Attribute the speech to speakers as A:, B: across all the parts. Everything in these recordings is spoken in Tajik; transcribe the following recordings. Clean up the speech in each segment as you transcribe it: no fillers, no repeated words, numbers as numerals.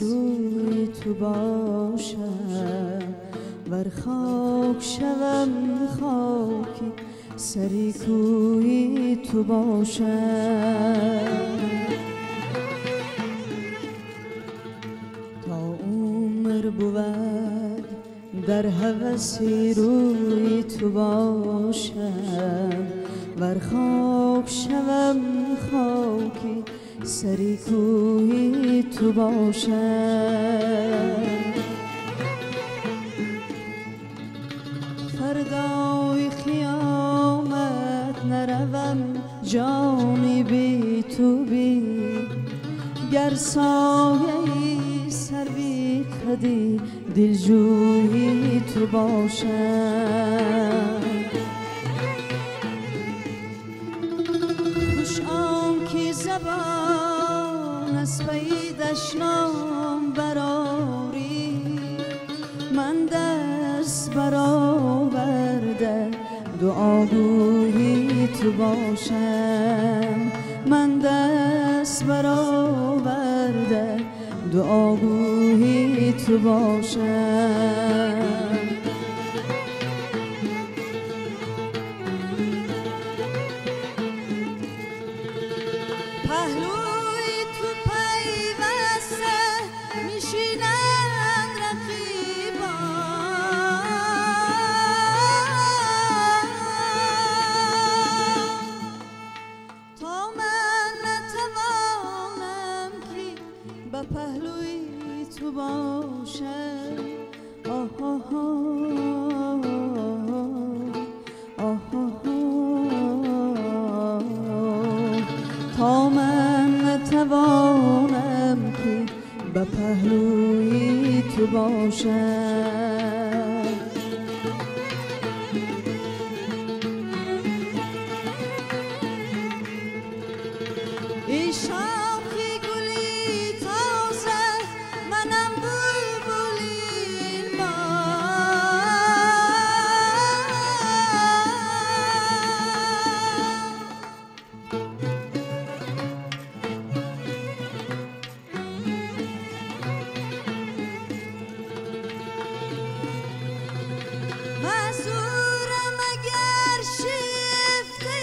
A: روی تو باشم ور خاک شوم خاکی سری کوی تو باشم تا عمر بود در هوس روی تو باشم ور خاک شوم خاکی سری کوی تو باشم فردای قیامت نروم جانی بی تو بی گر سایه سروی قدی دلجویی تو باشم خوش آن که زبان از پی دشنام برآری من دست برآورده دعاگویی تو باشم من دست برآورده دعاگویی تو باشم پهلوی تو پیوسته میشینند رقیبان تا من نتوانم که به پهلوی تو باشم آه آه آه آه تا من نتوانم که به پهلوی تو باشم ای شاخی گلی تازه منم بلبلین ما معذورم اگر شیفته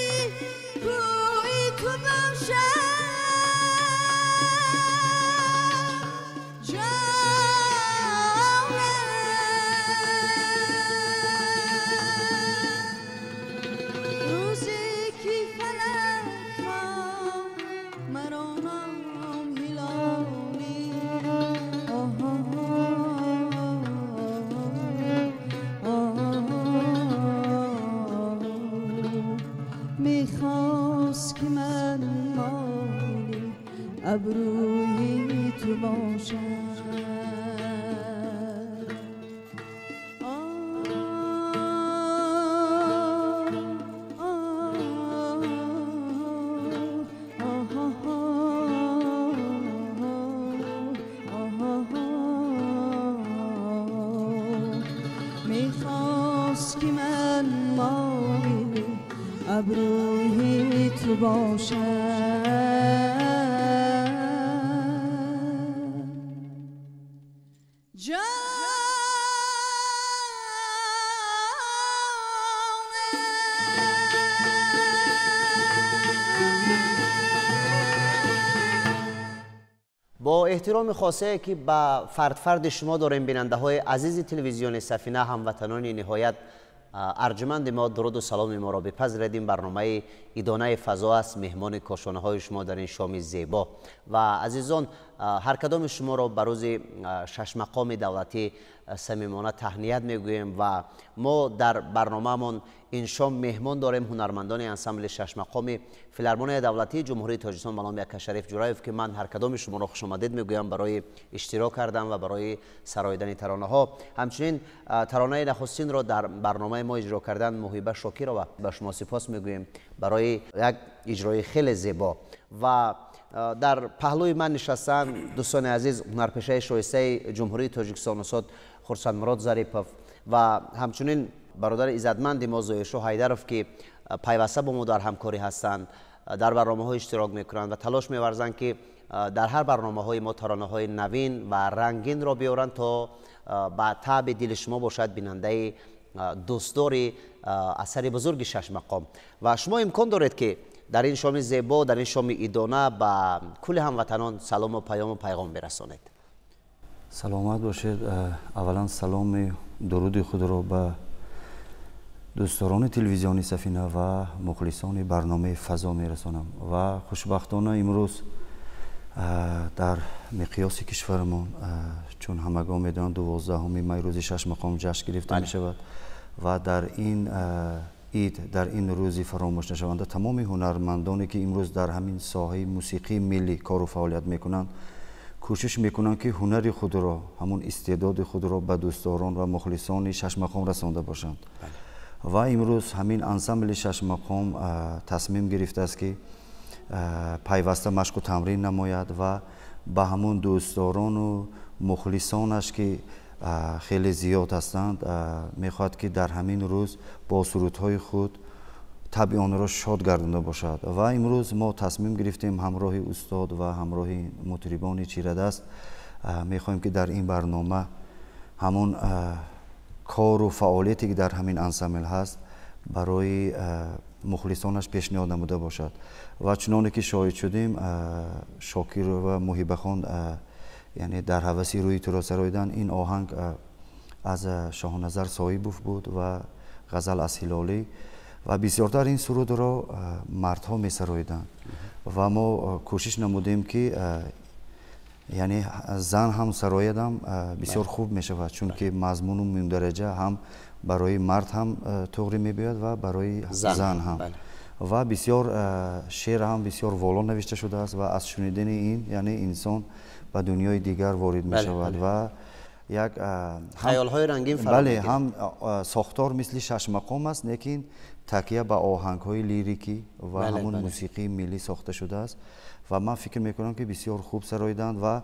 A: کوی تو باشم جانم روزی که فلک خواند مرا نام هلالی آه میخواست که من مایل ابروی تو باشم میخواست که من مایل ابروی تو باشم
B: با احترام خاصه که به فرد فرد شما داریم بیننده های عزیز تلویزیون سفینه، هموطنان نهایت ارجمند ما، درود و سلام ما را بپذیرید. این برنامه ایدانه فضا است، مهمان کاشانه های شما در این شام زیبا. و عزیزان Ҳар кадоми шуморо ба рӯзи шашмақоми давлатӣ самимона таҳният мегӯем ва мо дар барномаамон ин шом меҳмон дорем ҳунармандони ансамбли шашмақоми филармонияи давлатии Ҷумҳурии Тоҷикистон ба номи Ака Шариф Ҷураев, ки ман ҳар кадоми шуморо хушомадед мегӯям барои иштирок кардан ва барои сароидани таронаҳо. Ҳамчунин таронаи нахустинро дар барномаи мо иҷро кардан Муҳиба Шокирова, ба шумо сипос мегӯем барои як иҷрои хеле зебо. Ва дар паҳлӯи ман нишастанд, дӯстони азиз, ҳунарпешаи шоистаи Ҷумҳурии Тоҷикистон устод Хурсандмурод Зарипов ва ҳамчунин бародари иззатманди мо Зоҳиршоҳ Ҳайдаров, ки пайваста бо мо дар ҳамкорӣ ҳастанд, дар барномаҳо иштирок мекунанд ва талош меварзанд, ки дар ҳар барномаҳои мо таронаҳои навин ва рангинро биёранд, то ба таъби дили шумо бошад, бинандаи дӯстдори асари бузурги шашмақом. Ва шумо имкон доред, ки дар ин шоми зебо, дар ин шоми идона ба кулли ҳамватанон салому паёму пайғом бирасонед.
C: Саломат бошед. Аввалан саломи дуруди худро ба дӯстдорони телевизиони Сафина ва мухлисони барномаи Фазо мерасонам. Ва хушбахтона имрӯз дар миқёси кишварамон, чун ҳамагон медонанд, 12 май рӯзи шашмақом ҷашн гирифта мешавад ва дар ин ид, дар ин рӯзи фаромӯшнашаванда тамоми ҳунармандоне, ки имрӯз дар ҳамин соҳаи мусиқии миллӣ кору фаъолият мекунанд, кӯшиш мекунанд, ки ҳунари худро, ҳамон истеъдоди худро ба дӯстдорон ва мухлисони шашмақом расонда бошанд. Ва имрӯз ҳамин ансамбли шашмақом тасмим гирифтааст, ки пайваста машқу тамрин намояд ва ба ҳамон дӯстдорону мухлисонаш, ки хеле зиёд ҳастанд, мехоҳад, ки дар ҳамин рӯз бо сурудҳои худ табъи онро шод гардонда бошад. Ва имрӯз мо тасмим гирифтем, ҳамроҳи устод ва ҳамроҳи мутрибони чирадаст мехоҳем, ки дар ин барнома ҳамон кору фаъолияте, ки дар ҳамин ансамбл ҳаст, барои мухлисонаш пешниҳод намуда бошад. Ва чуноне ки шоҳид шудем, Шокирова Муҳибахон, яъне дар ҳаваси рӯи туро сароидан, ин оҳанг аз Шоҳназар Соҳибов буд ва ғазал аз Ҳилолӣ, ва бисёртар ин сурудро мардҳо месароиданд ва мо кӯшиш намудем, ки яъне зан ҳам сароядам бисёр хуб мешавад, чунки мазмуну мундараҷа ҳам барои мард ҳам туғри мебиёяд ва барои зан ҳам. Ва бисёр шеър ҳам бисёр воло навишта шудааст ва аз шунидани ин, яъне, инсон ба дунёи дигар ворид мешавад ва як
B: хаёлҳои рангин.
C: Бале, ҳам сохтор мисли шашмақом аст, лекин такя ба оҳангҳои лирикӣ ва ҳамон мусиқии миллӣ сохта шудааст. Ва ман фикр мекунам, ки бисёр хуб сароиданд ва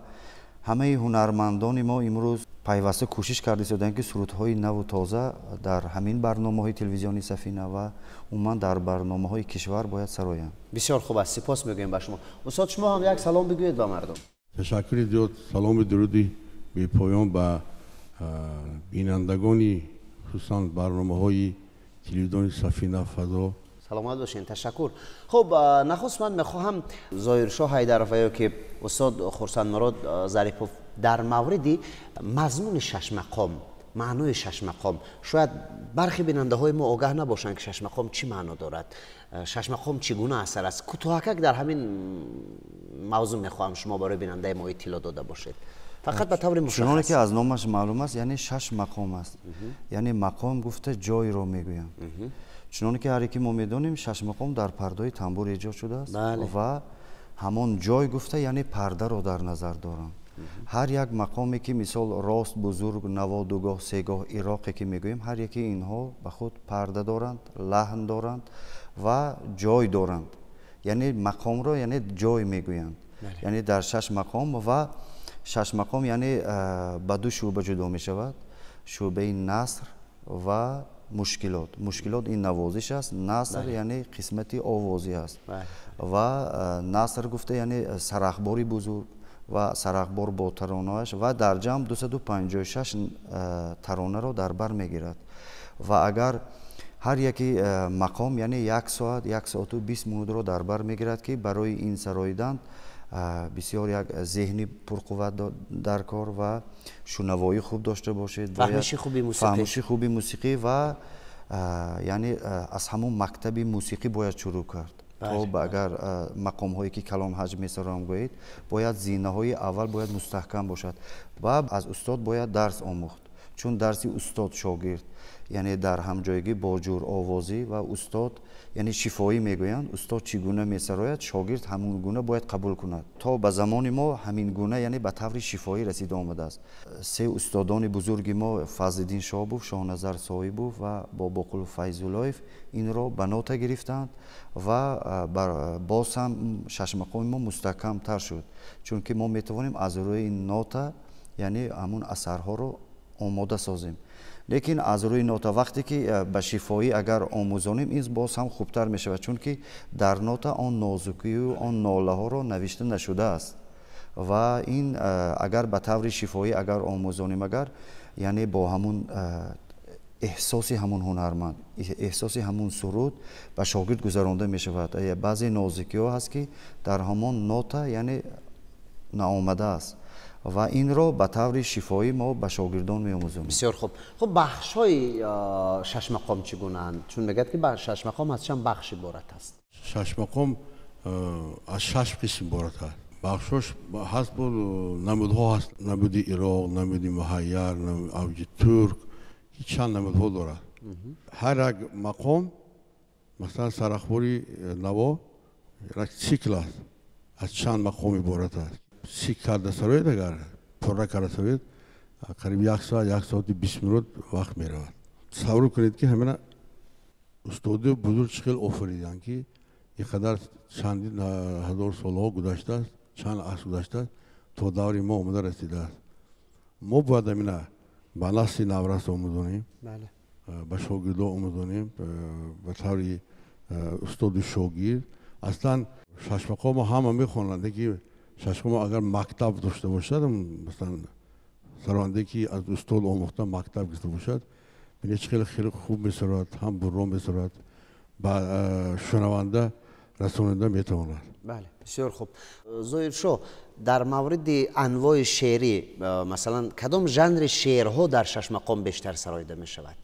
C: ҳамаи ҳунармандони мо имрӯз пайваста кӯшиш карда истоданд, ки сурудҳои наву тоза дар ҳамин барномаҳои телевизиони Сафина ва умуман дар барномаҳои кишвар бояд сароянд.
B: Бисёр хуб аст, сипос мегӯем ба шумо. Устод, шумо ҳам як салом бигӯед ба мардум.
D: Ташаккури зиёд. Саломи дуруди бепоён ба бинандагони, хусусан барномаҳои телевизиони Сафина, Фазо.
B: Саломат бошед, ташаккур. Хуб, нахуст ман мехоҳам Зоҳиршоҳ Ҳайдаров ва ё ки устод Хурсандмурод Зарипов дар мавриди мазмуни шашмақом, маънои шашмақом, шояд бархи бинандаҳои мо огаҳ набошанд, ки шашмақом чӣ маъно дорад, шашмақом чӣ гуна асар аст. Кӯтоҳакак дар ҳамин мавзӯъ мехоҳам шумо барои бинандаи мо иттилоъ дода бошед, фақат ба таври мушаххас.
C: Чуноне ки аз номаш маълум аст, яъне шаш мақом аст, яъне мақом гуфта ҷойро мегӯянд. Чуноне ки ҳар яке мо медонем, шаш мақом дар пардаҳои тамбур эҷод шудааст ва ҳамон ҷой гуфта, яъне пардаро дар назар доранд. Ҳар як мақоме ки, мисол, рост, бузург, наво, дугоҳ, сегоҳ, ироқе ки мегӯем, ҳар яки инҳо ба худ парда доранд, лаҳн доранд ва ҷой доранд. Яъне мақомро, яъне, ҷой мегӯянд, яъне дар шаш мақом. Ва шаш мақом, яъне, ба ду шӯъба ҷудо мешавад: шӯъбаи наср ва мушкилот. Мушкилот ин навозиш аст, наср яъне қисмати овозӣ аст. Ва наср гуфта, яъне сарахбори бузург ва сарахбор бо таронааш, ва дар ҷамъ 256 таронаро дар бар мегирад. Ва агар ҳар яки мақом, яъне як соат, як соату 20 минутро дар бар мегирад, ки барои ин сароидан бисёр як зеҳни пурқувват дар кор ва шунавоӣ хуб дошта бошед,
B: фаҳмиши хуби мусиқӣ,
C: фаҳмиши хуби мусиқӣ ва яъне аз ҳамон мактаби мусиқӣ бояд шурӯъ кард. То агар мақомҳое ки калон ҳаҷм месароям гӯед, бояд зинаҳои аввал бояд мустаҳкам бошад ва аз устод бояд дарс омӯхт, чун дарси устод шогирд, яъне дар ҳамҷойгӣ бо ҷуровозӣ ва устод, яъне шифоӣ мегӯянд, устод чӣ гуна месарояд, шогирд ҳамон гуна бояд қабул кунад. То ба замони мо ҳамин гуна, яъне ба таври шифоӣ расида омадааст. Се устодони бузурги мо, Фазлиддин Шобов, Шоҳназар Соҳибов ва Бобоқул Файзуллоев, инро ба нота гирифтанд ва боз ҳам шашмақоми мо мустаҳкамтар шуд, чунки мо метавонем аз рӯи нота, яъне ҳамун асарҳоро омода созем. Лекин аз рӯи нота вақте ки ба шифоӣ агар омӯзонем, ин боз ҳам хубтар мешавад, чунки дар нота он нозукию он нолаҳоро навишта нашудааст ва ин агар ба таври шифоӣ агар омӯзонем, агар яъне бо ҳамун эҳсоси ҳамун ҳунарманд, эҳсоси ҳамун суруд ба шогирд гузаронда мешавад. Баъзе нозукиҳо ҳаст, ки дар ҳамон нота, яъне наомадааст ва инро ба таври шифоӣ мо ба шогирдон меомӯзонем.
B: Бисёр хуб. Хуб, бахшҳои шашмақом чӣ гунаанд? Чун мегӯяд, ки шашмақом аз чанд бахш иборат аст?
D: Шашмақом аз шаш қисм иборат аст. Бахшҳош ҳаст, бо намудҳо ҳаст: намуди Ироқ, намуди Муҳайяр, авҷи турк, чанд намудҳо дорад. Ҳар як мақом, масалан, сарахбори наво як цикл аст, аз чанд мақом иборат аст. Цикл карда сароед, агар пурра карда сароед, қариб як соат, 1 соати 20 минут вақт меравад. Тасаввур кунед, ки ҳамина устоди бузург чӣ хел офариданд, ки ин қадар чандин ҳазор солҳо гузаштааст, чанд аср гузаштааст, то даври мо омада расидааст. Мо бояд ҳамина ба насли наврас омӯзонем, ба шогирдо омӯзонем ба таври устоду шогирд. Аслан шашмақомо ҳама мехонанд, лекин шашмақомо агар мактаб дошта бошад, масалан, сароянде ки аз устод омӯхта, мактаб гирифта бошад, бинед, чӣ хеле хеле хуб месарояд, ҳам бурро месарояд, ба шунаванда расонида метавонад.
B: Бале, бисёр хуб. Зоҳиршоҳ, дар мавриди анвои шеърӣ, масалан, кадом жанри шеърҳо дар шашмақом бештар сароида мешавад?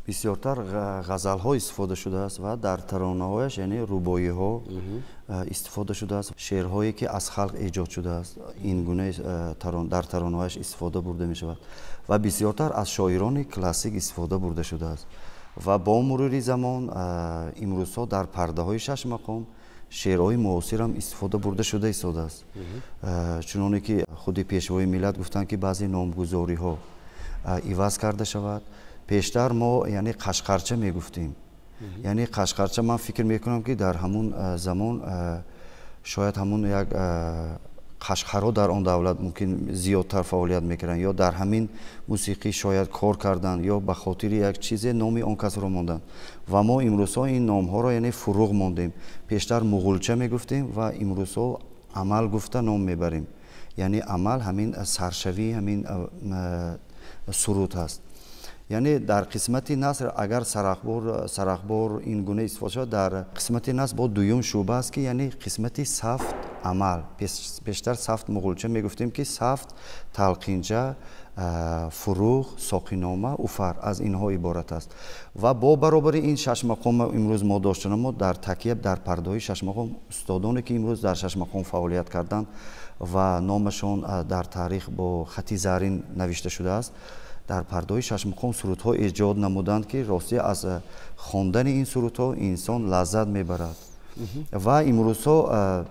C: Бисёртар ғазалҳо истифода шудааст ва дар таронаҳояш, яъне рубоиҳо истифода шудааст. Шеърҳое ки аз халқ эҷод шудааст, ин гуна дар таронаҳояш истифода бурда мешавад ва бисёртар аз шоирони классик истифода бурда шудааст. Ва бо мурури замон имрӯзҳо дар пардаҳои шашмақом шеърҳои муосирам истифода бурда шуда истодааст. Чуноне ки худи Пешвои миллат гуфтанд, ки баъзе номгузориҳо иваз карда шавад. Пештар мо, яъне, қашқарча мегуфтем, яъне қашқарча. Ман фикр мекунам, ки дар ҳамун замон шояд ҳамун як қашқарҳо дар он давлат мумкин зиёдтар фаъолият мекарданд ё дар ҳамин мусиқӣ шояд кор карданд, ё ба хотири як чизе номи он касро монданд ва мо имрӯзҳо ин номҳоро, яъне, фуруғ мондем. Пештар муғулча мегуфтем ва имрӯзҳо амал гуфта ном мебарем, яъне амал ҳамин саршавии ҳамин суруд ҳаст. Яъне дар қисмати наср агар сарахбор ин гуна истифода шавад, дар қисмати наср бо дуюм шӯъба аст, ки яъне қисмати сафт амал. Пештар сафт муғулча мегуфтем, ки сафт, талқинча, фуруғ, соқинома, уфар, аз инҳо иборат аст. Ва бо баробари ин шашмақом имрӯз мо доштанамо дар такя дар пардаҳои шашмақом, устодоне ки имрӯз дар шашмақом фаъолият карданд ва номашон дар таърих бо хати зарин навишта шудааст, дар пардаҳои шашмақом сурудҳо эҷод намуданд, ки ростӣ аз хондани ин сурудҳо инсон лаззат мебарад. Ва имрӯзҳо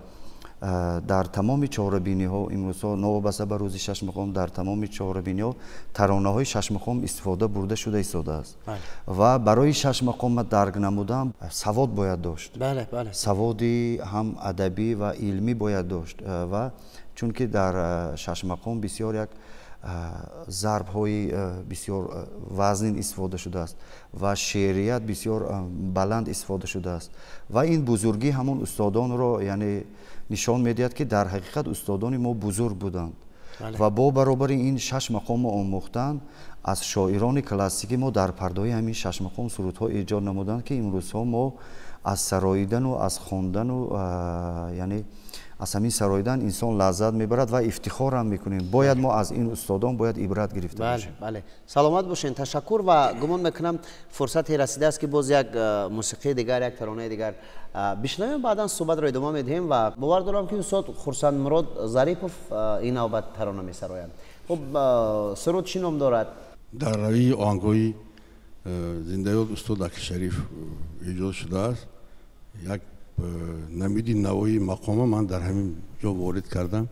C: дар тамоми чорабиниҳо, имрӯзҳо новобаста ба рӯзи шашмақом, дар тамоми чорабиниҳо таронаҳои шашмақом истифода бурда шуда истодааст. Ва барои шашмақома дарк намудан савод бояд дошт, саводи ҳам адабӣ ва илмӣ бояд дошт. Ва чунки дар шашмақом бисёр як зарбҳои бисёр вазнин истифода шудааст ва шеърият бисёр баланд истифода шудааст ва ин бузургӣ ҳамон устодонро, яъне, нишон медиҳад, ки дар ҳақиқат устодони мо бузург буданд. Ва бо баробари ин шаш мақомо омӯхтан, аз шоирони классикӣ мо дар пардаҳои ҳамин шашмақом сурудҳо эҷод намуданд, ки имрӯзҳо мо аз сароидану аз хондану, яъне, Аз ҳамин сароидан инсон лаззат мебарад ва ифтихор ҳам мекунем. Бояд мо аз ин устодон бояд ибрат гирифта бошем.
B: Бале, саломат бошед, ташаккур. Ва гумон мекунам фурсате расидааст ки боз як мусиқии дигар, як таронаи дигар бишнавем, баъдан суҳбатро идома медиҳем ва бовар дорам ки устод Хурсандмурод Зарипов ин навбат тарона месароянд. Хуб, суруд чӣ ном дорад?
D: Дар равии оҳангҳои зиндаёд устод Аки Шариф эҷод шудааст. Як намуди навои мақома ман дар ҳамин ҷо ворид кардам.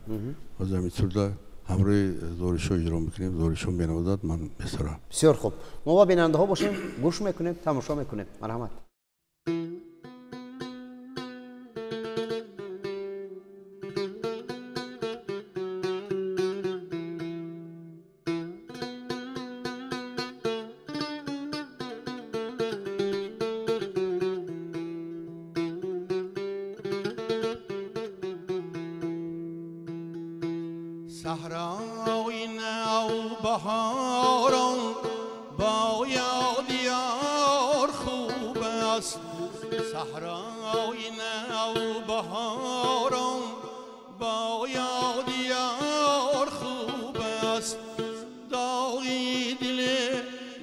D: Ҳозир ҳамин сурда ҳамроҳи Зоришо иҷро мекунем. Зоришо менавозад, ман месароям.
B: Бисёр хуб, мо ба бинандаҳо бошем, гӯш мекунем, тамошо мекунем. Марҳамат.
D: صحرای نوبهاران با یاد یار خوب است، صحرای نوبهاران با یاد یار خوب است، داغی دل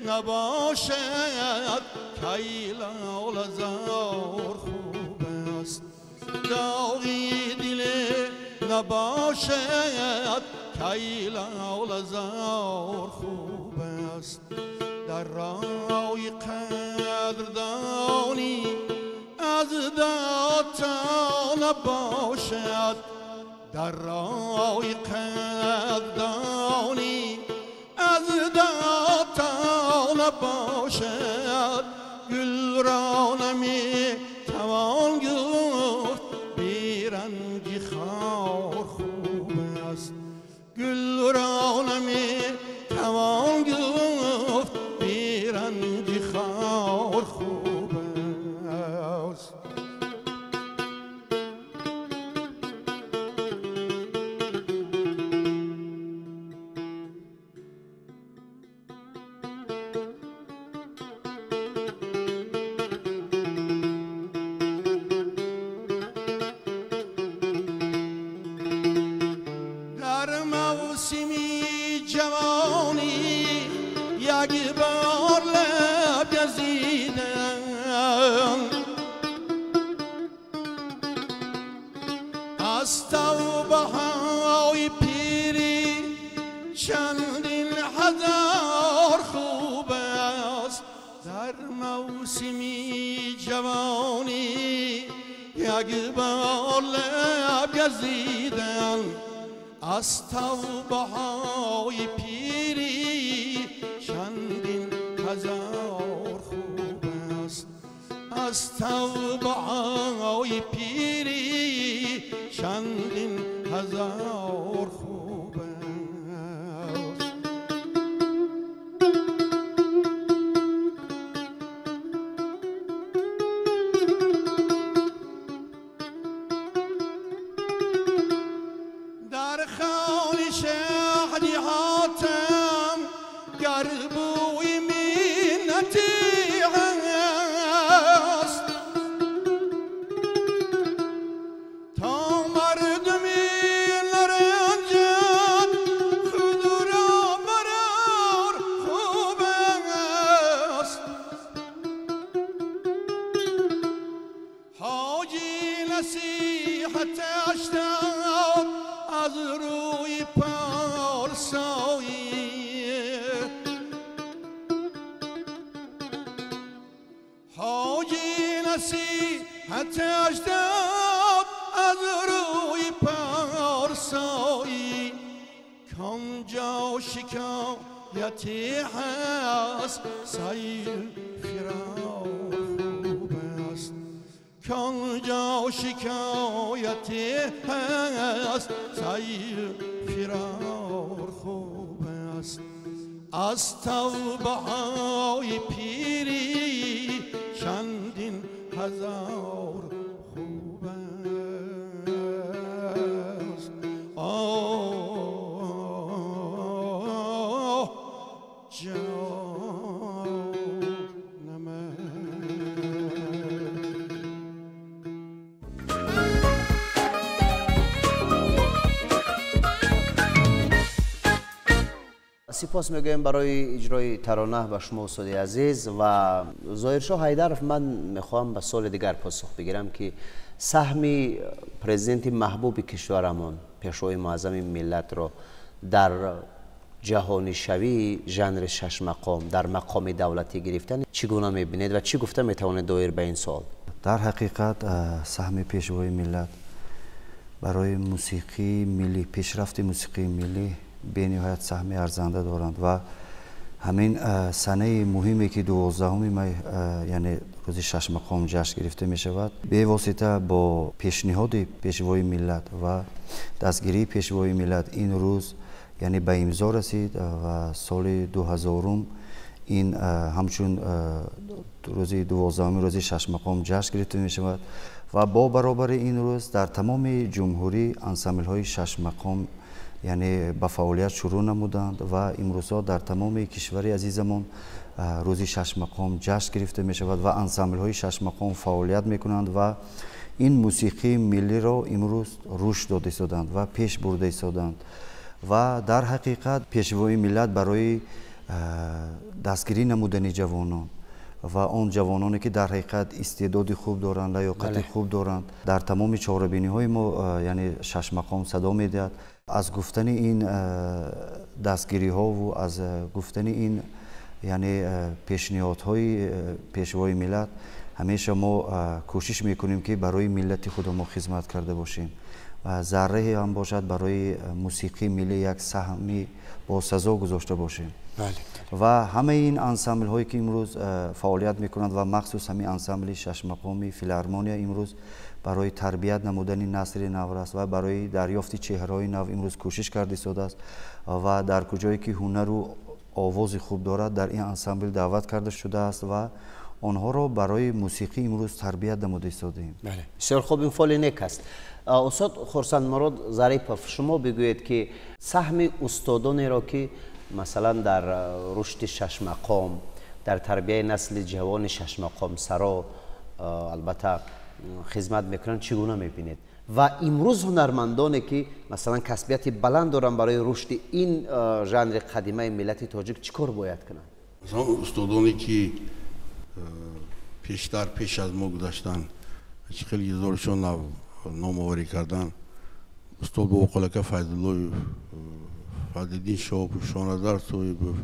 D: نباشد کی لاله زار خوب است، داغی دل نباشد کی لاله زار خوب است. در رای قدردانی از داتا نباشد، در رای قدردانی از داتا نباشد، گل را نمی توان گفت بی رنگ خار خوب است، گل را نمی توان گفت بی رنگ خار خوب است. در موسمی جوانی یک بار لب گزیدم، از توبه های پیری چندین هزار خوب است. در موسمی جوانی یک بار لب گزیدم، از توبه های پیری چندین هزار خوب است، از توبه های پیری چندین هزار خوب است. در خان شهری حاتم گر بوی منتی هست، تا مردمی نرنجد خود را برار خوب است. حاجی نصیحت اشتاد از روی پارسایی، حاجی نصیحت اجداد از روی پارسایی، کانجا شکایتی هست سیل فرار خوب است، کانجا شکایتی هست سیل فرار خوب است. از توبه های پیری چندین هزار خوب است. آه جان من.
B: Сипос мегӯем барои иҷрои тарона ба шумо, устоди азиз. Ва Зоҳиршоҳ Ҳайдаров, ман мехоҳам ба суоли дигар посух бигирам, ки саҳми президенти маҳбуби кишварамон, пешвои муаззами миллатро дар ҷаҳонишавии жанри шашмақом, дар мақоми давлатӣ гирифтан чӣ гуна мебинед ва чӣ гуфта метавонед доир ба ин суол?
C: Дар ҳақиқат, саҳми пешвои миллат барои мусиқии миллӣ, пешрафти мусиқии миллӣ бениҳоят саҳми арзанда доранд ва ҳамин санаи муҳиме, ки 12 май, яъне рӯзи шашмақом ҷашн гирифта мешавад, бевосита бо пешниҳоди пешвои миллат ва дастгирии пешвои миллат ин рӯз, яъне, ба имзо расид ва соли 2000 ин ҳамчун рӯзи 12-уми рӯзи шашмақом ҷашн гирифта мешавад. Ва бо баробари ин рӯз дар тамоми ҷумҳурӣ ансамблҳои шашмақом, яъне, ба фаъолият шурӯъ намуданд ва имрӯзҳо дар тамоми кишвари азизамон рӯзи шашмақом ҷашн гирифта мешавад ва ансамблҳои шашмақом фаъолият мекунанд ва ин мусиқии миллиро имрӯз рушд дода истоданд ва пеш бурда истоданд. Ва дар ҳақиқат, пешвои миллат барои дастгирӣ намудани ҷавонон ва он ҷавононе, ки дар ҳақиқат истеъдоди хуб доранд, лаёқати хуб доранд, дар тамоми чорабиниҳои мо, яъне, шашмақом садо медиҳад. Аз гуфтани ин дастгириҳову аз гуфтани ин, яъне, пешниҳодҳои пешвои миллат ҳамеша мо кӯшиш мекунем, ки барои миллати худо мо хизмат карда бошем ва зарраҳе ҳам бошад, барои мусиқии миллӣ як саҳми босазо гузошта бошем. Ва ҳамаи ин ансамблҳое, ки имрӯз фаъолият мекунанд ва махсус ҳамин ансамбли шашмақоми филармония имрӯз барои тарбият намудани насли навраст ва барои дарёфти чеҳраҳои нав имрӯз кӯшиш карда истодааст ва дар куҷое ки ҳунару овози хуб дорад, дар ин ансамбл даъват карда шудааст ва онҳоро барои мусиқӣ имрӯз тарбият намуда истодаем.
B: Бисёр хуб, ин фоли нек аст. Устод Хурсандмурод Зарипов, шумо бигӯед, ки саҳми устодонеро, ки масалан дар рушди шашмақом, дар тарбияи насли ҷавони шашмақомсаро албатта хизмат мекунанд, чӣ гуна мебинед ва имрӯз ҳунармандоне, ки масалан касбияти баланд доранд, барои рушди ин жанри қадимаи миллати тоҷик чӣ кор бояд кунанд?
D: Масалан, устодоне, ки пештар, пеш аз мо гузаштанд, чӣ хеле гизоршон номоварӣ кардан: устод Бобоқулака Файзуллоев, Фазлиддин Шоҳопов, Шоназар Соҳибов,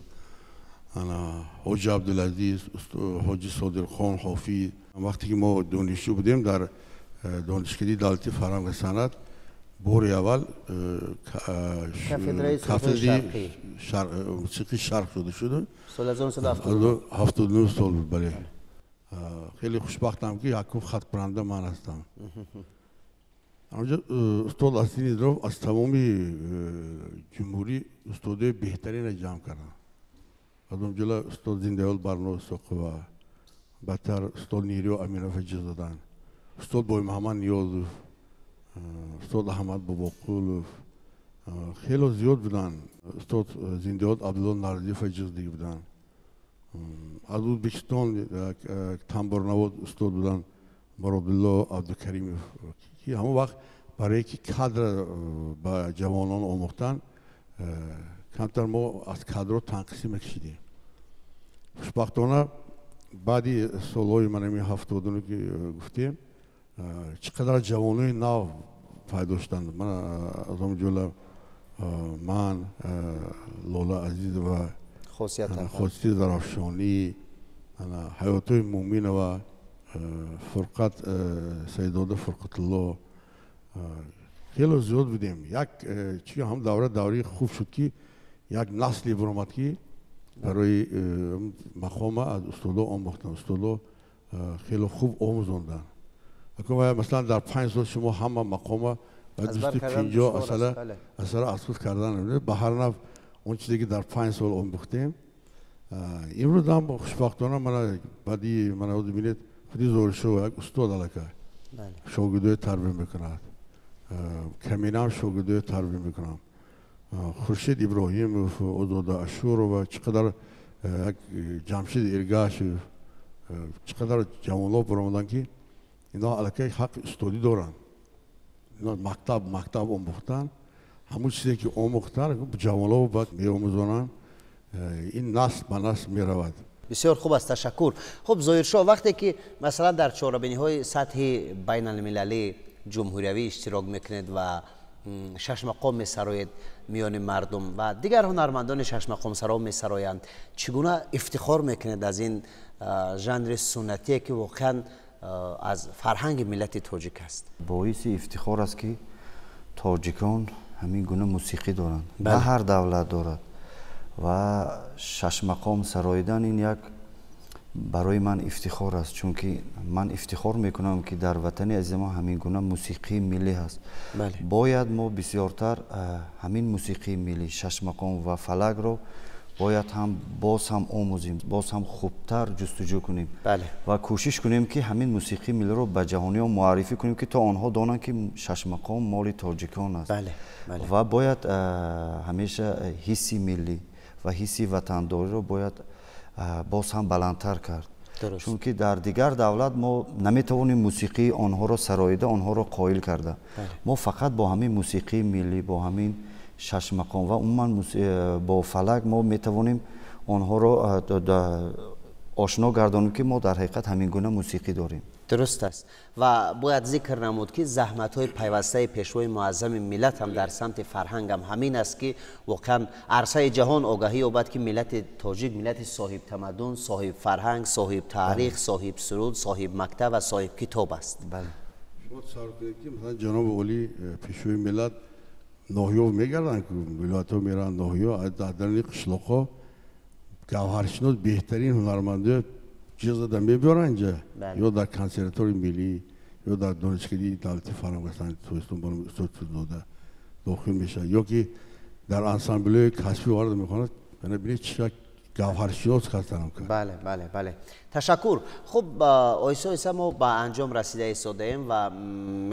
D: ана Ҳоҷи Абдулазиз, Ҳоҷи Содирхон Ҳофиз. Вақте ки мо донишҷӯ будем дар Донишкадаи давлатии фарҳанг ва санъат, бори аввал
B: кафедраи
D: мусиқии шарқ шуда шуд 79 сол буд. Бале, хеле хушбахтам, ки якум хаткунанда ман ҳастам. Онҷо устод Аслин Идров аз тамоми ҷумҳурӣ устодои беҳтаринро ҷамъ карданд, аз он ҷумла устод Зиндаёл Барно Исоқова, баъдтар устод Нириё Аминов ҷиз доданд, устод Боймуҳаммад Ниёзов, устод Аҳмад Бобоқулов, хело зиёд буданд. Устод Зиндаёд Абдулло Нарзиев ҷиз буданд. Аз Ӯзбекистон тамбурнавоз устод буданд, Муродулло Абдукаримов, ки ҳамон вақт барое ки кадр ба ҷавонон омӯхтан, камтар мо аз кадрро танқисӣ мекашидем. Хушбахтона, баъди солҳои манами 70-уну ки гуфтем, чӣ қадар ҷавонони нав пайдо шуданд. Ман аз он ҷумла ман, Лола Азизова, Хосияти Зарафшонӣ, Ҳаётои Муъминова, Фурқат Саидзода, Фурқатулло, хело зиёд будем. Як чи ҳам давра давраи хуб шуд, ки як насле баромад, ки барои мақома аз устодо омӯхтанд, устодо хело хуб омӯзонданд. Масалан, дар 5 сол шумо ҳама мақома ба 250 асара аз худ кардан, ба ҳар нав он чизе, ки дар 5 сол омӯхтем, имрӯз ҳам хушбахтона мана баъди мана бинед, худи Зоришо як устод аллакай шогирдои тарбия мекунад, каминам шогирдои тарбия мекунам, Хуршид Иброҳимов, Озода Ашурова, чӣ қадар як Ҷамшид Эргашев, чӣ қадар ҷавонло баромаданд, ки инҳо аллакай ҳаққи устодӣ доранд. Инҳо мактаб омӯхтанд, ҳамон чизе, ки омӯхтанд, ҷавонло бояд меомӯзонанд. Ин насл ба насл меравад.
B: Бисёр хуб аст, ташаккур. Хуб, Зоҳиршоҳ, вақте ки масалан дар чорабиниҳои сатҳи байналмилалӣ, ҷумҳуриявӣ иштирок мекунед ва шашмақом месароед миёни мардум ва дигар ҳунармандони шашмақомсаро месароянд, чӣ гуна ифтихор мекунед аз ин жанри суннатие, ки воқеан аз фарҳанги миллати тоҷик аст?
C: Боиси ифтихор аст, ки тоҷикон ҳамин гуна мусиқӣ доранд, на ҳар давлат дорад. Ва шашмақом сароидан ин як барои ман ифтихор аст, чунки ман ифтихор мекунам, ки дар ватани азизи мо ҳамин гуна мусиқии миллӣ ҳаст. Бояд мо бисёртар ҳамин мусиқии миллӣ, шашмақом ва фалакро бояд ҳам боз ҳам омӯзем, боз ҳам хубтар ҷустуҷӯ кунем ва кӯшиш кунем, ки ҳамин мусиқии миллиро ба ҷаҳониён муаррифӣ кунем, ки то онҳо донанд, ки шашмақом моли тоҷикон аст. Ва бояд ҳамеша ҳисси миллӣ ва ҳисси ватандориро бояд боз ҳам баландтар кард, чунки дар дигар давлат мо наметавонем мусиқии онҳоро сароида, онҳоро қоил карда. Мо фақат бо ҳамин мусиқии миллӣ, бо ҳамин шашмақом ва умуман бо фалак мо метавонем онҳоро ошно гардонем, ки мо дар ҳақиқат ҳамин гуна мусиқӣ дорем.
B: Дуруст аст. Ва бояд зикр намуд, ки заҳматҳои пайвастаи пешвои муаззами миллат ҳам дар самти фарҳанг ҳам ҳамин аст, ки воқеан арсаи ҷаҳон огаҳӣ ёбад, ки миллати тоҷик миллати соҳибтамаддун, соҳибфарҳанг, соҳибтаърих, соҳиб суруд, соҳиб мактаб ва соҳиб китоб аст.
D: Шумо тасаввур кунед, ки масалан ҷаноби олӣ, пешвои миллат, ноҳиё мегарданд, вилоятҳо мераванд, ноҳиё, дар даруни қишлоқҳо гавҳаршинос, беҳтарин ҳунармандиё ҷиғ зада мебиёранд инҷа, ё дар консерваторияи миллӣ, ё дар донишкадаи давлатии фарҳанг ва санъати Тоҷикистон ба номи устод Тӯрзода дохил мешавад, ё ки дар ансамблҳои касбӣ оварда мехонад. Ана бинед, чӣ гавҳаршинос ҳастанд.
B: Бале, бале, бале, ташаккур. Хуб, оҳиста оҳиста мо ба анҷом расида истодаем ва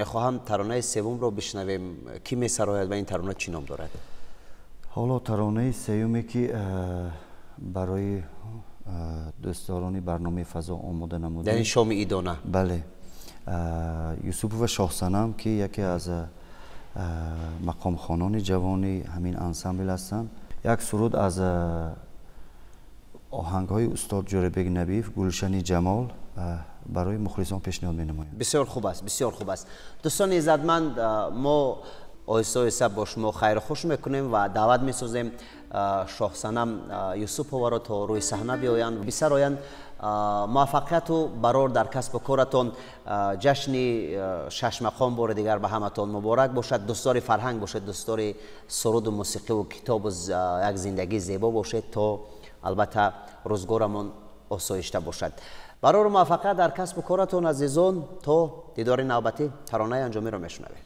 B: мехоҳам таронаи севумро бишнавем. Кӣ месарояд ва ин тарона чӣ ном дорад?
C: Ҳоло таронаи сеюме, ки барои дӯстдорони барномаи фазо омода намудем,
B: яъне шоми идона.
C: Бале, Юсупова Шоҳсанам, ки яке аз мақомхонони ҷавони ҳамин ансамбл ҳастанд, як суруд аз оҳангҳои устод Ҷӯрабек Набиев, «Гулшани ҷамол», барои мухлисон пешниҳод менамоям.
B: Бисёр хуб аст, бисёр хуб аст. Дӯстони иззатманд, мо оҳиста оҳиста бо шумо хайру хуш мекунем ва даъват месозем Шоҳсанам Юсуповаро, то рӯи саҳна биёянд, бисароянд. Муваффақияту барор дар касбу коратон, ҷашни шашмақом бори дигар ба ҳаматон муборак бошад. Дӯстдори фарҳанг бошед, дӯстдори суруду мусиқиву китобу як зиндагии зебо бошед, то албатта рӯзгорамон осоишта бошад. Барору муваффақият дар касбу коратон, азизон. То дидори навбатӣ, таронаи анҷомиро мешунавем.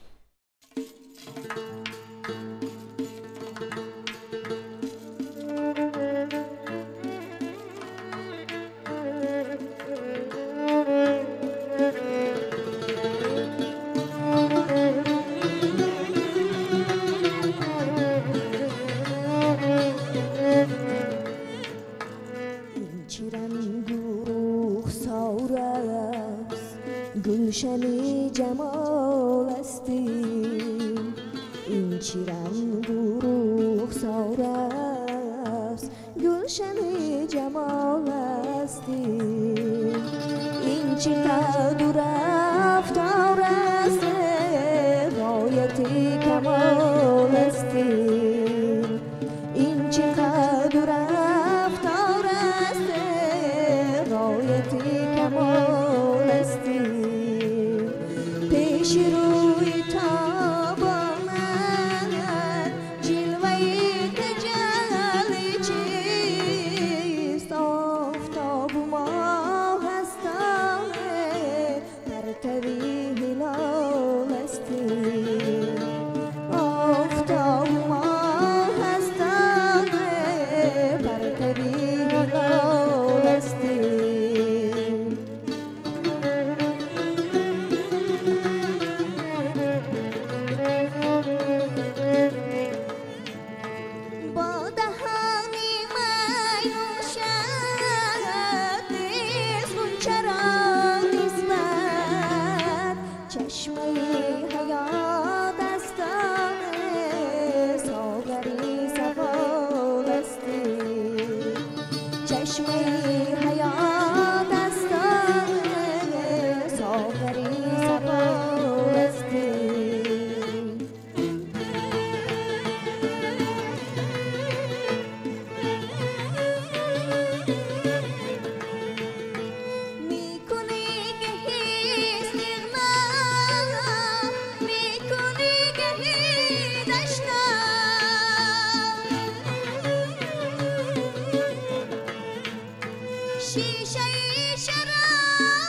A: گلشن جمال هستیم، این چی رنگ و رخسار است، گلشن جمال هستیم، این چی قد و رفتار است، غایت کمال هستیم، این چی قد و رفتار است، غایت کمال هستیم. پیش روی تاب آمد جلوه تجلی چیست، آفتاب و ماه هستم، پرتوی هلال هستیم، آفتاب و ماه هستم، پرتوی هلال هستیم. шароб.